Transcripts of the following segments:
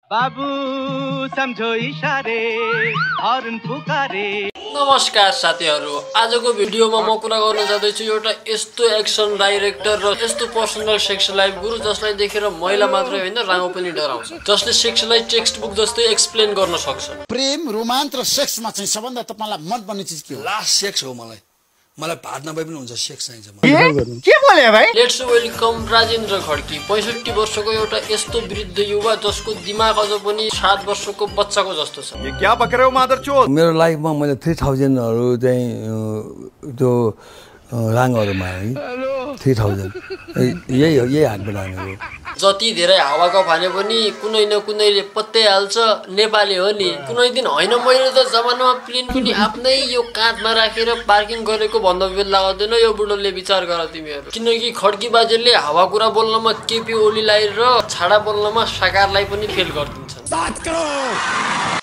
बाबू सम्झो इशारे हर्न पुकारे। नमस्कार साथीहरु, आजको भिडियोमा म कुरा गर्न जाँदैछु एउटा यस्तो एक्सन डाइरेक्टर र यस्तो पर्सनल सेक्स लाइफ गुरु जसलाई देखेर महिला मात्रै हैन राङो पनि डराउँछ, जसले सेक्सलाई टेक्स्ट बुक जस्तै एक्सप्लेन गर्न सक्छ। प्रेम रोमान्स र सेक्समा चाहिँ सबभन्दा तपाईलाई मन पर्ने चीज के हो? लास्ट सेक्स हो। मलाई भात नभए पनि हुन्छ, सेक्स चाहिन्छ मलाई। के बोले भाइ? लेट्स वेलकम राजेन्द्र खड्की, 65 वर्षको एउटा यस्तो वृद्ध युवा जसको दिमाग अझ पनि 7 वर्षको बच्चाको जस्तो छ। ये क्या बक रहे हो मादरचोद? मेरो लाइफमा मैले 3000 हरु चाहिँ त्यो राङहरुमा है 3000 यही हातबाट हानेको। जति धेरै हावाको भने पनि कुनै न कुनैले पत्याइहाल्छ, नेपाली हो नि। कुनै दिन हैन मैले त जमानामा प्लेन पनि आफ्नै यो काँधमा राखेर पार्किङ गरेको भन्दा बेल लाग्दैन। यो बुढोले विचार गर तिमीहरु, किनकि खड्की बाजेले हावा कुरा बोल्नमा केपी ओलीलाई र छाडा बोल्नमा साकारलाई पनि फेल गरिदिन्छन्।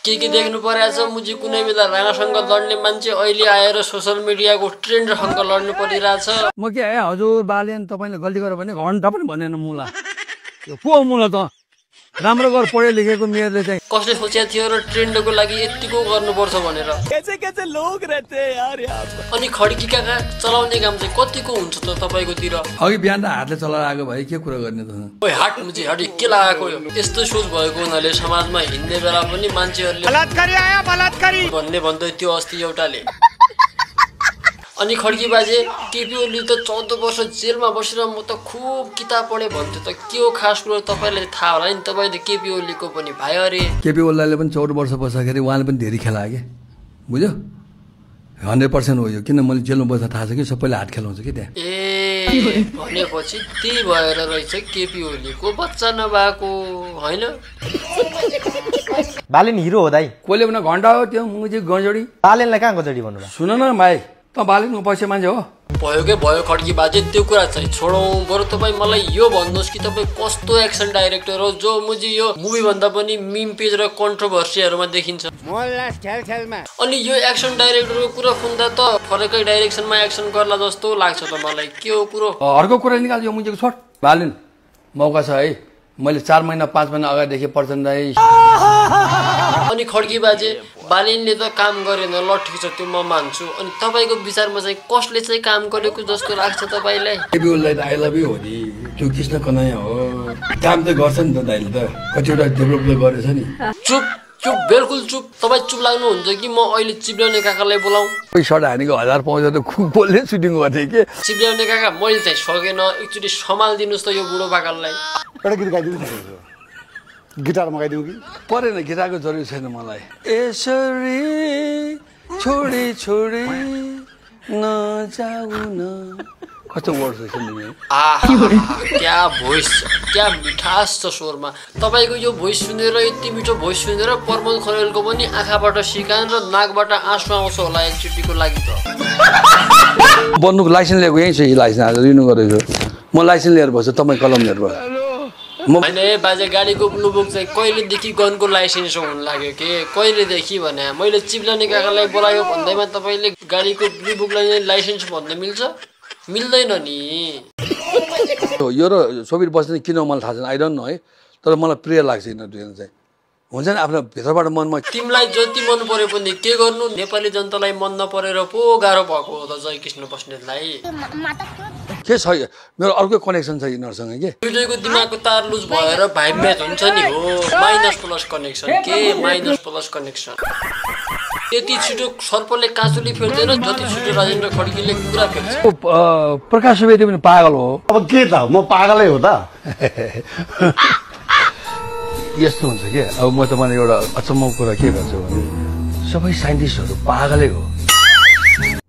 के देख्नु परेछ मुजी कुनै बेला राणासँग लड्ने मान्छे अहिले आएर सोशल मिडियाको ट्रेन्डसँग लड्नु परिरहेछ। म के है हजुर बालेन तपाईले गल्ती गरेर भने घण्टा पनि भनेन मुला। यो को मुला त राम्रो गर पढे लेखेको मेयरले चाहिँ कसले सोचेको थियो र ट्रेन्डको लागि यतिको गर्नुपर्छ भनेर। कैसे लोग रहते हैं यार यहाँ पे। अनि खड्की काका चलाउने काम चाहिँ कतिको हुन्छ त तपाईकोतिर? अघि बिहान त हातले चलाएर आएको भए के कुरा गर्ने त? ओइ हाट मुजी हडी के लागेको यो? यस्तो सोच भएको हुनाले समाजमा हिँड्ने बेला पनि मान्छेहरुले बलात्कारी आया बलात्कारी भन्दै त्यो अस्ति एउटाले। अनि खड्की बाजे केपी ओली त 14 वर्ष जेलमा बसेर म त खुब किताब पढे भन्थे त के हो खास कुरो तपाईलाई थाहा होला नि। तपाईले केपी ओलीको पनि भाइ अरे। केपी ओलीले पनि 14 वर्ष बस्दाखेरि उहाँले पनि धेरै खेला के बुझ्यो? 100% हो यो। किन मैले जेलमा बस्दा थाहा छ कि सबैले हात खेलाउँछ कि त्यहाँ। ए भनेपछि त्यही भएर रहेछ केपी ओलीको बच्चा नभएको हैन। बालेन हिरो हो दाइ। कोले भने घण्टा हो त्यो मुजी गजडी। बालेनलाई कहाँ गजडी भन्नु भयो? सुन न भाइ, त बालेनको पैसा मान्छे हो। भयो के भयो खड्की बाजे, त्यो कुरा चाहिँ छोडौँ। बरु तपाईँ मलाई यो भन्नुहोस् कि तपाईँ कस्तो एक्सन डाइरेक्टर हो जो मुजी यो मुभी भन्दा पनि मिम पेज र कन्ट्रोभर्सीहरूमा देखिन्छ। अनि यो एक्सन डाइरेक्टरको कुरा सुन्दा त फरकै डाइरेक्सनमा एक्सन गर्ला जस्तो लाग्छ त मलाई। के हो कुरो? अर्को कुरा निकाल, यो मुजीको छोड। बालेन मौका छ है, मैले 4 महिना 5 महिना अगाडिदेखि प्रचण्ड दाइ। अनि खड्की बाजे बालेनले त काम गरेन, ल ठिक छ त्यो म मान्छु। अनि तपाईको विचारमा चाहिँ कसले चाहिँ काम गरेको जस्तो लाग्छ तपाईलाई? केपी ओलीलाई त आई लभ यु हो नि, त्यो कृष्ण कन्हैया हो। काम त गर्छ नि त दाइले त, कतिवटा डेभलप गरेछ नि। चुप चुप, बिल्कुल चुप। तपाईँ चुप लाग्नुहुन्छ कि म अहिले चिप्ल्याउने काकालाई बोलाउँ? कोही सर्ट हानेको 1000 पाउँछ त खुब बोल्ने सुटिङ गर्ने के। चिप्ल्याउने काका मैले चाहिँ सकेन, एकचोटि सम्हालिदिनुहोस् त यो बुढो पागललाई। एउटा गीत गाइदिनु सक्छु, गिटार मगाइदिउ कि? परेन, गिटारको जरुरी छैन मलाई। यसरी छोडी छोडी नजाऊ न, कस्तो वर्ड छ नि। क्या भोइस, क्या मिठास छ स्वरमा। तपाईको यो भोइस सुनेर, यति मिठो भोइस सुनेर प्रमोद खरेलको पनि आँखाबाट सिकान र नाकबाट आँसु आउँछ होला एकचोटिको लागि त। बन्नुको लाइसेन्स लिएको यहीँ छ, लाइसेन्स आज रिन्यू गरेको म। लाइसेन्स लिएर बस्छु, तपाईँ कलम लिएर बस्छु। होइन बाजे, गाडीको ब्लू बुक चाहिँ कहिलेदेखि गनको लाइसेन्स हुन लाग्यो के? कहिलेदेखि भने मैले चिप्लाउने काकालाई बोलायो भन्दैमा तपाईँले गाडीको ब्लू बुकलाई लाइसेन्स भन्न मिल्छ? मिल्दैन नि। यो र सोभिर बस्ने किन मलाई थाहा छैन, आई डोन्ट नो है, तर मलाई प्रिय लाग्छ यिनीहरू दुईजना चाहिँ। हुन्छ नि आफ्नो भित्रबाट मनमा। तिमीलाई जति मन पर्यो पनि के गर्नु, नेपाली जनतालाई मन नपरेर पो गाह्रो भएको हो त जय कृष्ण बस्नेतलाई। के छ मेरो अर्को कनेक्सन छ यिनीहरूसँग के? दुईटैको दिमागको तार लुज भएर भाइब म्याच हुन्छ नि हो। माइनस प्लस कनेक्सन के? Minus plus connection. त्यति छिटो सर्पले काँचुली फेर्दैन जति छिटो राजेन्द्र खड्कीले कुरा फेर्छ। प्रकाश सुवेदी पनि पागल हो। अब के त, म पागलै हो त। यस्तो हुन्छ के, अब म तपाईँलाई एउटा अचम्मको कुरा के भन्छु भने सबै साइन्टिस्टहरू पागलै हो।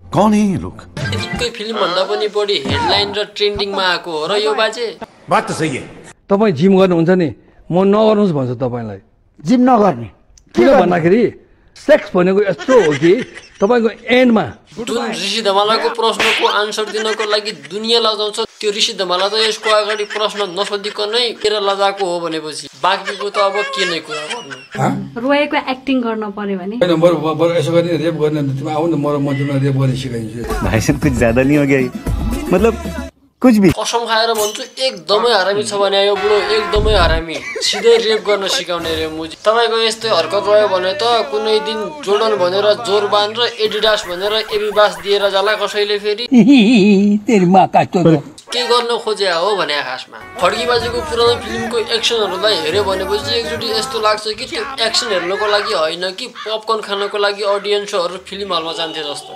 कौन है ये लोग? एकै फिल्म भन्दा पनि बढी हेडलाइन र ट्रेन्डिङमा आएको हो र यो बाजे। बात त सही है। तपाईँ जिम गर्नुहुन्छ नि, म नगर्नुहोस् भन्छु तपाईँलाई। जिम नगर्ने किन भन्दाखेरि सेक्स भनेको यस्तो हो कि तपाईको एन्डमा जुन ऋषि धमालाको प्रश्नको आन्सर दिनको लागि दुनिया लजाउँछ, त्यो ऋषि धमाला त यसको अगाडि प्रश्न नसोधिकनै तेरा लजाको हो भनेपछि बाँकीको त अब के नै कुरा गर्नु। रोएको एक्टिङ गर्न पर्यो भने हैन, बरु यसो गर्ने रेप गर्ने, तिमी आउ न म तिमीलाई रेप गर्ने सिकाइदिन्छु। भाइ साहब कुछ ज्यादा नहीं हो गया, मतलब कुछ भी कसम खाएर भन्छु एकदमै हरामी छ भने यो बुढो एकदमै हरामी सिधै रेप गर्न सिकाउने रे मुजी तपाईको यस्तै हरकत रह्यो भने त कुनै दिन जोर्डन भनेर जोरबान र एडिडास भनेर एबिबास दिएर जाला कसैले फेरि के गर्न खोजे हो भने खासमा खड्की बाजेको पुरानो फिल्मको एक्सनहरुलाई हेर्यो भनेपछि एकचोटी यस्तो लाग्छ कि त्यो एक्सन हेर्नको लागि हैन कि पपकर्न खानको लागि ऑडियन्सहरु फिल्म हलमा जान्थे जस्तो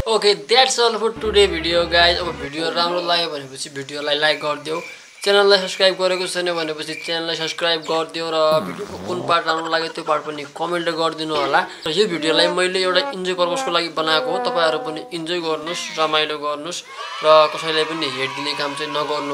okay that's all for today video guys अब भिडियो राम्रो लाग्यो भनेपछि भिडियोलाई लाइक गरिदियो च्यानललाई सब्स्क्राइब गरेको छैन भनेपछि च्यानललाई सब्स्क्राइब गरिदियो र भिडियोको कुन पार्ट राम्रो लाग्यो त्यो पार्ट पनि कमेन्ट गरिदिनु होला र यो भिडियोलाई मैले एउटा इन्जोय पर्पसको लागि बनाएको हो तपाईहरु पनि इन्जोय गर्नुस् रमाइलो गर्नुस् र कसैलाई पनि हेट दिने काम चाहिँ नगर्नु